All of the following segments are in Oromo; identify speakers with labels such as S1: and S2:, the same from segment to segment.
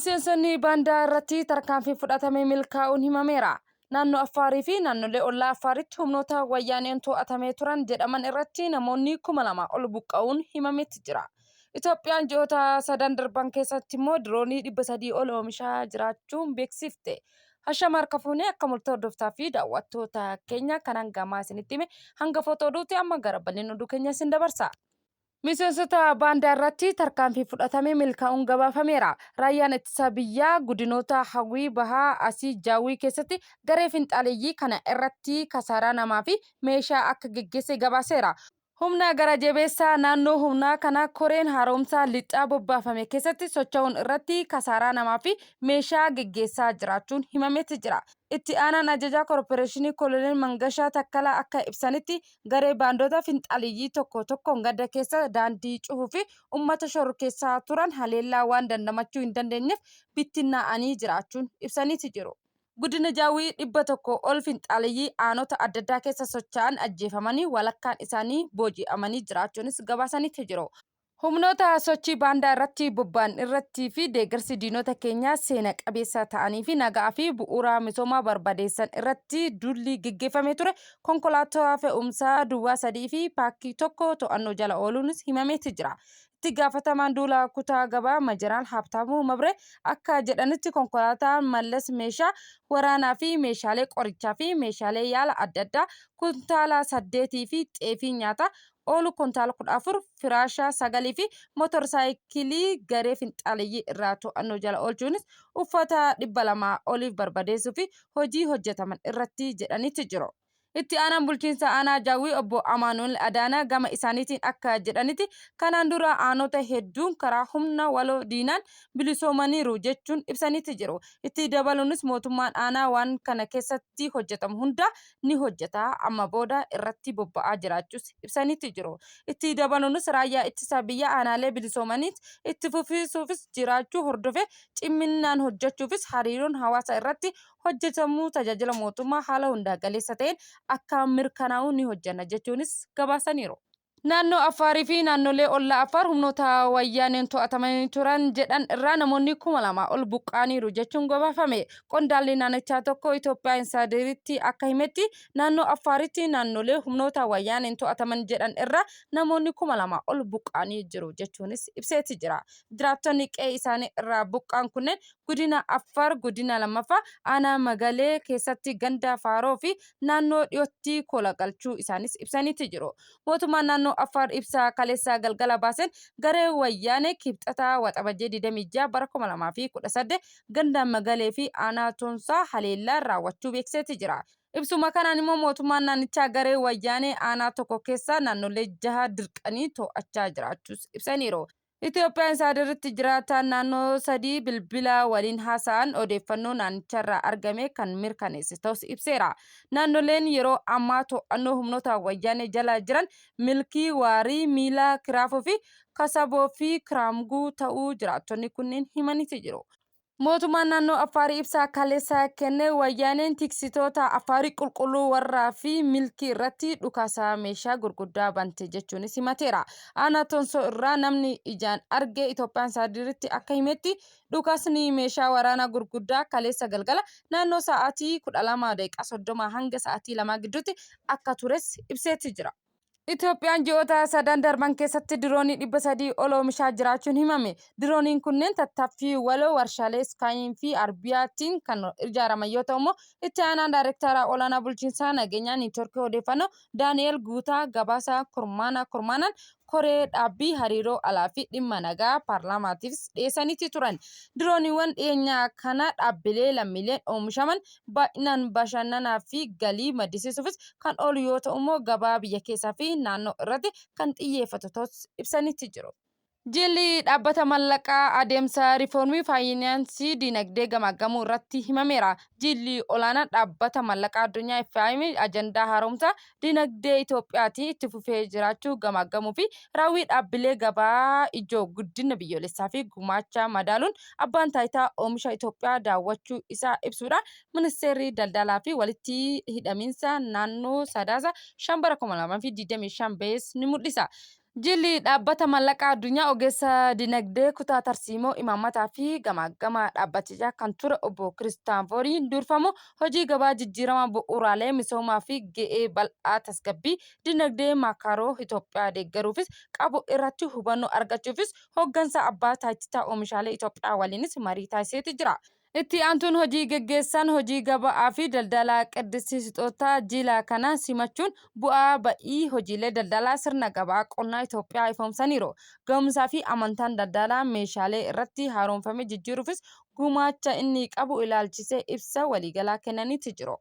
S1: Miseensonni baandaa irratti tarkaanfiin fudhatame milkaa'uun himameera. Naannoo Affaarii fi naannolee ollaa Affaaritti humnoota wayyaaneen to'atamee turan jedhaman irratti namoonni 2000 ol buqqa'uun himametti jira. Itoophiyaan ji'oota sadan darban keessatti immoo diroonii 300 ol oomishaa jiraachuun beeksifte. Hashama harka fuunee akka mul'ata hordoftaa fi daawwattoota keenya kan hanga ammaa isinitti hime hangafoota oduuti amma gara bal'ina oduu keenya isin dabarsa. Miseensota baandaa irratti tarkaanfii fudhatame milkaa'uun gabaafameera. Raayyaan ittisa biyyaa godinoota Hawwii Bahaa Asii Jaawwii keessatti garee finxaaleeyyii kana irratti kasaaraa namaa fi meeshaa akka geggeesse gabaaseera. Humna gara jabeessa naannoo humnaa kana koreen haaromsaa lixaa bobbaafame keessatti socho'uun irratti kasaaraa namaa fi meeshaa geggeessaa jiraachuun himametti jira. Itti aanaan ajajaa korporeeshinii Koloneel Mangashaa Takkalaa akka ibsanitti garee baandota finxaaleeyyii tokko tokkoon ganda keessa daandii cufuu fi ummata shororkeessaa turan haleellaa waan dandamachuu hin dandeenyeef bittinnaa'anii jiraachuun ibsaniiti jiru. Godina Jaawwii 100 ol finxaaleyyii aanota addaddaa keessa socha'an ajjeefamanii walakkaan isaanii booji'amanii jiraachuunis gabaasaniiti jiru. Humnoota sochii baandaa irratti bobba'an irratti fi deeggarsi diinota keenyaa seena qabeessa ta'anii fi nagaa fi bu'uura misoomaa barbadeessan irratti duulli geggeeffamee ture konkolaataa fe'umsaa duwwaa 3 fi paakkii 1 to'annoo jala ooluunis himameeti jira. Itti gaafatamaan duula kutaa gabaa Majeraal Haabtaamuu Mabree akka jedhanitti konkolaataan Mallas meeshaa waraanaa fi meeshaalee qorichaa fi meeshaalee yaala adda addaa kuntaala 8 fi xeefii nyaataa oolu kuntaala 14, firaasha 9 fi motorsaayikilii garee finxaaleyyii irraa to'annoo jala oolchuunis uffata 200 oliif barbadeessuu fi hojii hojjetaman irratti jedhanitti jiru. Itti aanaan bulchiinsa aanaa Jaawwii obbo Amaanu'el Adaanaa gama isaaniitiin akka jedhanitti kanaan dura aanota hedduun karaa humna waloo diinaan bilisoomaniiru jechuun ibsaniiti jiru. Itti dabaluunis mootummaan aanaa waan kana keessatti hojjetamu hundaa ni hojjeta amma booda irratti bobba'aa jiraachuus ibsaniiti jiru. Itti dabaluunis raayyaa ittisa biyyaa aanaalee bilisoomaniit itti fufisuufis jiraachuu hordofee cimminaan hojjechuufis hariiroon hawaasa irratti hojjetamuu tajaajila mootummaa haala hundaa galeessa ta'een akka mirkanaa'u ni hojjenna jechuunis gabaasaniiru. Naannoo Affaarii fi naannolee ollaa Affaar humnoota wayyaaneen to'atamanii turan jedhan irraa namoonni 2000 ol buqqa'aniiru jechuun gabaafame. Qondaalli naannichaa tokko Itoophiyaa Insaayideritti akka himetti naannoo Affaaritti naannolee humnoota wayyaaneen to'ataman jedhan irraa namoonni 2000 ol buqqa'anii jiru jechuunis ibseeti jira. Jiraattonni qe'ee isaanii irraa buqqa'an kunneen Godina Affaar godina 2ffaa aanaa Magalee keessatti ganda Faaroo fi naannoo dhiyootti kola galchuu isaanis ibsaniiti jiru. Mootummaan naannoo Affaar ibsa kaleessa galgala baaseen garee Wayyaanee Kibxata Waxabajjii 26 bara 2018 ganda Magalee fi aanaa Toonsaa haleellaa raawwachuu beeksiseeti jira. Ibsuma kanaan immoo mootummaan naannichaa garee Wayyaanee aanaa tokko keessaa naannolee jaha dirqanii to'achaa jiraachuus ibsaniiru. Itoophiyaa Insaayideritti jiraataan naannoo sadii bilbila waliin haasa'an odeeffannoo naannicharraa argame kan mirkaneesse ta'us ibseera. Naannoleen yeroo ammaa to'annoo humnoota wayyaanee jala jiran Milkii, Waarii, Miilaa, Kiraafuu fi Kasaboo fi Kiraamguu ta'uu jiraattonni kunneen himaniiti jiru. Mootummaan naannoo Affaarii ibsa kaleessa kenne wayyaaneen tiksitoota Affaarii qulqulluu warraa fi milkii irratti dhukaasa meeshaa gurguddaa bante jechuunis himateera. Aanaa Tonsoo irraa namni ijaan arge Itoophiyaan Saadiritti akka himetti dhukaasni meeshaa waraanaa gurguddaa kaleessa galgala naannoo sa'aatii 12:30 hanga sa'aatii 2 gidduutti akka tures ibseeti jira. Itoophiyaan ji'oota sadan darban keessatti diroonii 300 ol oomishaa jiraachuun himame. Dirooniin kunneen tattaaffii waloo warshaalee Iskaayin fi Arbiyaatiin kan ijaaraman yoo ta'u immoo itti aanaan daayirektara olaanaa bulchiinsa nageenyaa niitworkii odeeffannoo Daani'eel Guutaa gabaasa kurmaana kurmaanaan koree dhaabbii hariiroo alaa fi dhimma nagaa paarlaamaatiifis dhiyeessaniiti turan. Dirooniiwwan dhiyeenya kana dhaabbilee lammiileen oomishaman baay'inaan bashannanaa fi galii maddisiisuufis kan oolu yoo ta'u immoo gabaa biyya keessaa fi naannoo irratti kan xiyyeeffatu ta'us ibsaniiti jiru. Jilli dhaabbata mallaqaa adeemsa riifoormii faayinaansii diinagdee gamaaggamuu irratti himameera. Jilli olaanaan dhaabbata mallaqaa addunyaa FIM ajandaa haaromsa dinagdee Itoophiyaatiin itti fufee jiraachuu gamaaggamuu fi raawwii dhaabbilee gabaa ijoo guddina biyyoolessaa fi gumaacha madaaluun abbaan taayitaa oomisha Itoophiyaa daawwachuu isaa ibsuudhaan ministeerri daldalaa fi walitti hidhamiinsa naannoo Sadaasa 5 bara 2025 bahes ni mul'isa. Jilli Dhaabbata Mallaqaa Addunyaa ogeessa dinagdee kutaa tarsiimoo imaammataa fi gamaaggama dhaabbatichaa kan ture obbo Kiristaanfooriin durfamu hojii gabaa jijjiirama bu'uuraalee misoomaa fi ga'ee bal'aa tasgabbii dinagdee maakaaroo Itoophiyaa deeggaruufis qabu irratti hubannoo argachuufis hoggansa abbaa taayitichaa oomishaalee Itoophiyaa waliinis marii taasiseeti jira. Itti aantuun hojii geggeessaan hojii gaba'aa fi daldalaa Qiddisti Sixootaa jila kana simachuun bu'aa ba'ii hojiilee daldalaa sirna gabaa qonnaa Itoophiyaa ifoomsaniiru. Gahumsaa fi amantaan daldalaa meeshaalee irratti haaromfame jijjiiruufis gumaacha inni qabu ilaalchisee ibsa waliigalaa kennaniiti jiru.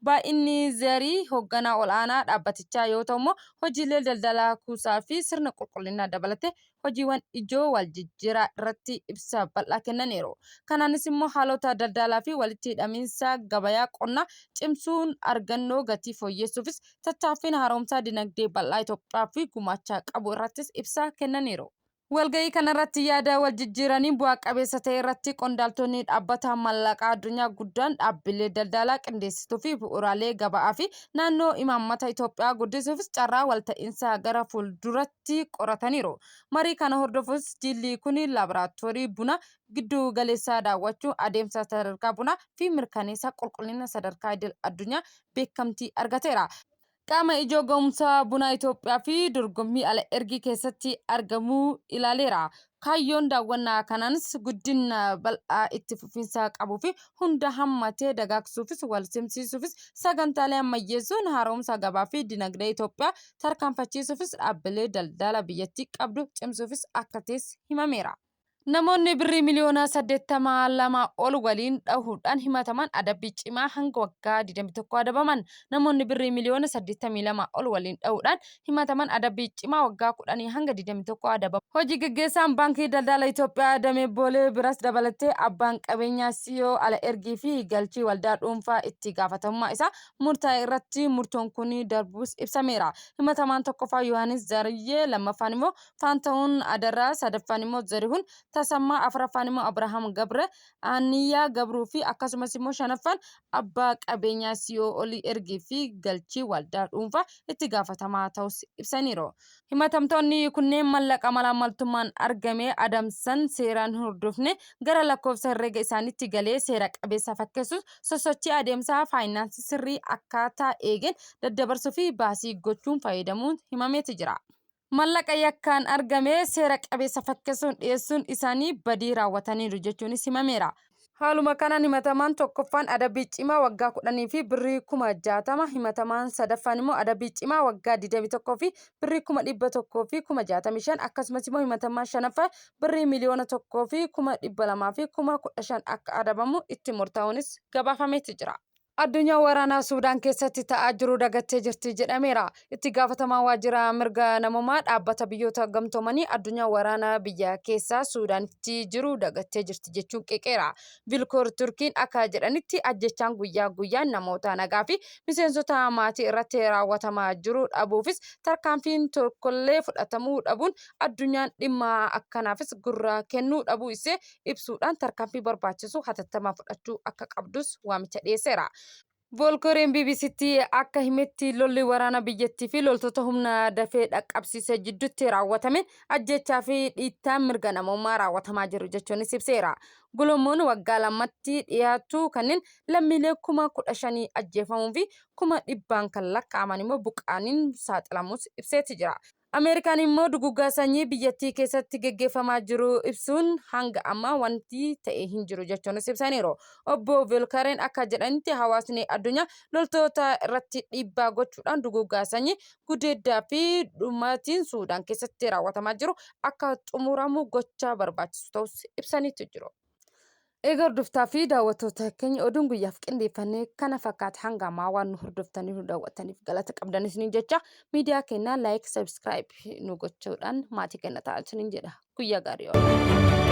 S1: Baay'inni Zerii hogganaa ol'aanaa dhaabbatichaa yoo ta'u immoo hojiilee daldalaa kuusaa fi sirna qulqullinaa dabalatee hojiiwwan ijoo waljijjiiraa irratti ibsa bal'aa kennaniiru. Kanaanis immoo haalota daldalaa fi walitti hidhamiinsa gabayaa qonnaa cimsuun argannoo gatii fooyyeessuufis tattaaffiin haaromsaa dinagdee bal'aa Itoophiyaa fi gumaacha qabu irrattis ibsa kennaniiru. Walga'ii kanarratti yaada wal jijjiiraniin bu'aa qabeessa ta'e irratti qondaaltonni dhaabbata mallaqaa addunyaa guddaan dhaabbilee daldalaa qindeessituu fi bu'uuraalee gaba'aa fi naannoo imaammata Itoophiyaa guddisuufis carraa walta'iinsa gara fuulduratti qorataniiru. Marii kana hordofuus jilli kun laaboraatoorii buna giddu galeessaa daawwachuun adeemsa sadarkaa bunaa fi mirkaneessa qulqullina sadarkaa idil addunyaa beekamtii argateera. Qaama ijoo ga'umsa bunaa Itoophiyaa fi dorgommii ala ergii keessatti argamuu ilaaleera. Kaayyoon daawwannaa kanaanis guddina bal'aa itti fufiinsa qabuu fi hunda hammatee dagaagsuufis wal simsiisuufis sagantaalee ammayyeessuun haaromsa gabaa fi dinagdee Itoophiyaa tarkaanfachiisuufis dhaabbilee daldala biyyattii qabdu cimsuufis akka ta'es himameera. Namoonni birrii miliyoona 82 ol waliin dhahuudhaan himataman adabbii cimaa hanga waggaa 21 adabaman. Namoonni birrii miliyoona 82 ol waliin dhahuudhaan himataman adabbii cimaa waggaa 10 hanga 21 adabamu. Hojii gaggeessaan Baankii Daldala Itoophiyaa damee Boolee biras dabalatee abbaan qabeenyaa CEO ala ergii fi galchii waldaa dhuunfaa itti gaafatamummaa isaa murtaa'e irratti murtoon kun darbuus ibsameera. Himatamaan tokkoffaa Yohaannis Zariyyee, lammaffaan immoo Faantahun Adarraa, sadaffaan immoo Zarihun Tasammaa, afraffaan immoo Abrahaam Gabre, Aaniyyaa Gabruu fi akkasumas immoo shanaffaan abbaa qabeenyaa CEO olii ergii fi galchii waldaa dhuunfaa itti gaafatamaa ta'us ibsaniiru. Himatamtoonni kunneen mallaqa malaammaltummaan argame adamsan seeraan hin hordofne gara lakkoofsa herreega isaaniitti galee seera qabeessa fakkeessuus sosochii adeemsaa faayinaansii sirrii akkaataa eegeen daddabarsuu fi baasii gochuun fayyadamuun himameeti jira. Mallaqa yakkaan argame seera qabeessa fakkessuun dhiyeessuun isaanii badii raawwataniiru jechuunis himameera. Haaluma kanaan himatamaan tokkoffaan adabbii cimaa waggaa 10 fi birrii 60,000, himatamaan sadaffaan immoo adabbii cimaa waggaa 21 fi birrii 100,000 fi 65,000 akkasumas immoo himatamaan shanaffaa birrii 1,200,000 fi 15,000 akka adabamu itti murtaa'uunis gabaafameeti jira. Addunyaan waraanaa Suudaan keessatti ta'aa jiru dagattee jirti jedhameera. Itti gaafatamaan waajjira mirga namoomaa dhaabbata biyyoota gamtoomanii addunyaan waraana biyya keessaa Suudaanitti jiru dagattee jirti jechuun qeeqeera. Vilkoor Turkiin akka jedhanitti ajjechaan guyyaa guyyaan namoota nagaa fi miseensota maatii irratti raawwatamaa jiru dhabuufis tarkaanfiin tokkollee fudhatamuu dhabuun addunyaan dhimma akkanaafis gurra kennuu dhabuu isee ibsuudhaan tarkaanfii barbaachisu hatattamaan fudhachuu akka qabdus waamicha dhiyeesseera. Voolkooriin BBCtti akka himetti lolli waraana biyyattii fi loltoota humna dafee dhaqqabsiise jidduutti raawwatameen ajjeechaa fi dhiittaan mirga namoomaa raawwatamaa jiru jechuunis ibseera. Gulumuun waggaa lamatti dhiyaatu kanneen lammiilee 15,000 ajjeefamuu fi kuma dhibbaan kan lakkaa'aman immoo buqqaaniin saaxilamuus ibseeti jira. Ameerikaan immoo duguggaa sanyii biyyattii keessatti geggeeffamaa jiru ibsuun hanga ammaa wanti ta'e hin jiru jechuunis ibsaniiru. Obbo Volkareen akka jedhanitti hawaasni addunyaa loltoota irratti dhiibbaa gochuudhaan duguggaa sanyii, gudeeddaa fi dhumaatiin Suudaan keessatti raawwatamaa jiru akka xumuramu gocha barbaachisu ta'us ibsaniitu jiru. Egaa hordoftaa fi daawwattoota keenya oduun guyyaaf qindeeffanne kana fakkaata hanga ammaa waan nu hordoftaniif nu daawwattaniif galata qabdan isiniin jecha miidiyaa keenya like subscribe nu gochuudhaan maatii keenya ta'aa isiniin jedha guyyaa gaarii oolaa.